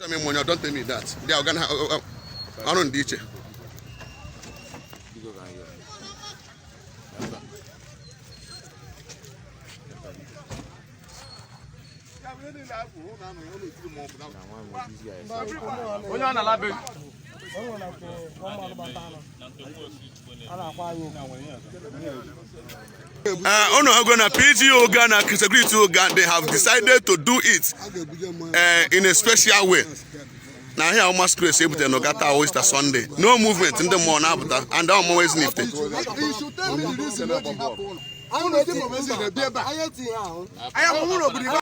Tell me money, don't tell me that. They are gonna ọrụ ndị iche. Onye ọ na-ala be. Unu ogo na PG Oga na security Oga, they have decided to do it in a special way. Na ahịa masquerade ebutere n'Oga taa Easter Sunday. No movement, ndị mmụọ na-apụta and ọ mmụọ Ezinifite. Anyị ahụhụ n'obodo.